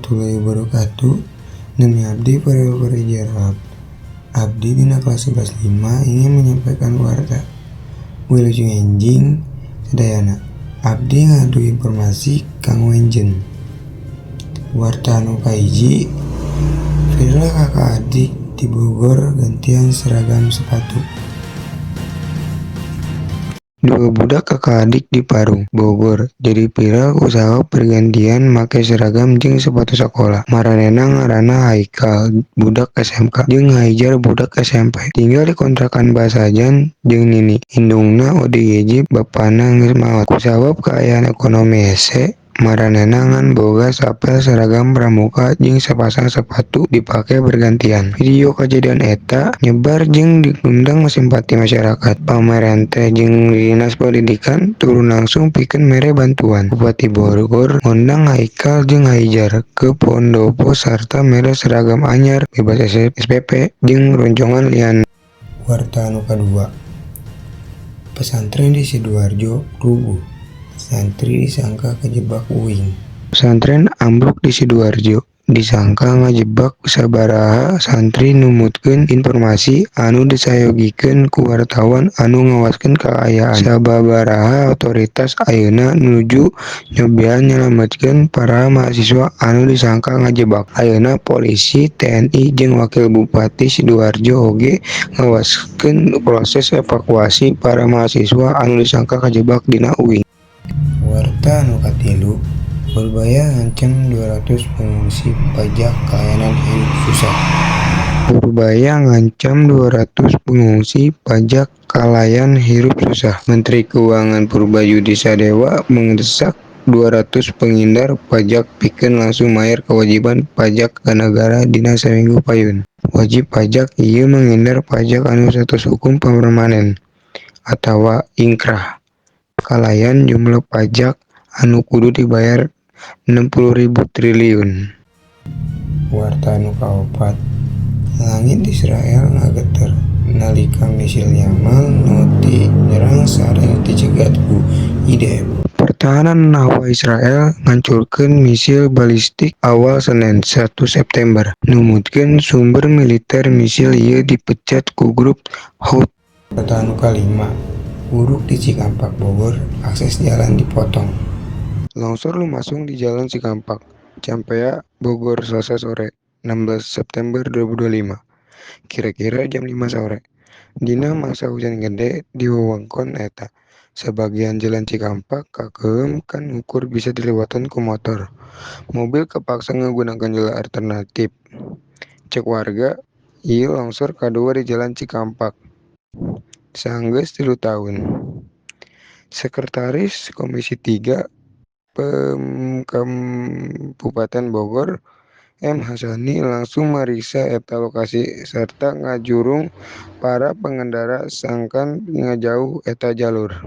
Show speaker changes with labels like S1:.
S1: warahmatullahi wabarakatuh. Nami abdi Farel Farijarab. Abdi dina kelas 11 5 ingin menyampaikan warta. Wilujeng enjing sadayana. Abdi ngadu informasi kanggo anjeun. Warta anu kahiji, viral kakak adik di Bogor gantian seragam sepatu. Dua budak kakak adik di Parung, Bogor jadi viral kusabab bergantian make seragam jeung sepatu sakola. Maranehna ngaranna Haikal budak SMK jeung Haijar budak SMP. Tinggal di kontrakan Basajan jeung nini. Indungna ODGJ, bapana geus maot. Kusabab kaayaan ekonomi hese, maranehna ngan boga sapel seragam pramuka jeung sapasang sepatu dipake bergantian. Video kajadian eta nyebar jeung ngundang simpati masyarakat. Pamarentah jeung Dinas Pendidikan turun langsung pikeun mere bantuan. Bupati Bogor ngondang Haikal jeung Haijar ke pendopo sarta mere seragam anyar, bebas SPP jeung roncongan lianna. Warta anu kadua, pesantren di Sidoarjo rubuh, santri disangka kajebak uing. Pesantren ambruk di Sidoarjo, disangka ngajebak sababaraha santri numutkeun informasi anu disayogikeun ku wartawan anu ngawaskeun kaayaan. Sababaraha otoritas ayeuna nuju nyobian nyalametkeun para mahasiswa anu disangka ngajebak. Ayeuna polisi, TNI jeung wakil bupati Sidoarjo oge ngawaskeun proses evakuasi para mahasiswa anu disangka kajebak dina uing. Warta anu katilu, Purbaya ngancem 200 pengungsi pajak kalayan hirup susah. Purbaya ngancam 200 pengungsi pajak kalayan hirup susah. Menteri Keuangan Purbaya Budi Sadewa mendesak 200 penghindar pajak pikeun langsung mayar kewajiban pajak ka nagara dina saminggu payun. Wajib pajak ieu menghindar pajak anu status hukum permanen atawa ingkrah kalayan jumlah pajak anu kudu dibayar 60.000 triliun. Warta anu kaopat, langit Israel ngageter nalika misil Yaman nu nyerang sareng dicegat ku IDF. Pertahanan hawa Israel ngancurkeun misil balistik awal Senen 1 September. Numutkeun sumber militer, misil ieu dipecat ku grup Houthi. Warta anu kalima, buruk di Cikampak, Bogor, akses jalan dipotong. Longsor lumangsung di Jalan Cikampak, Ciampea, Bogor, Selasa sore, 16 September 2025. Kira-kira jam 5 sore. Dina mangsa hujan gede di wewengkon eta, sabagian jalan Cikampak kakeueum kan ukur bisa dilewatan ku motor. Mobil kapaksa ngagunakeun jalan alternatif. Cek warga, ieu longsor kadua di Jalan Cikampak sanggeus 3 taun. Sekretaris Komisi 3 Pemkabupaten Bogor, M. Hasani langsung mariksa eta lokasi sarta ngajurung para pengendara sangkan ngajauh eta jalur.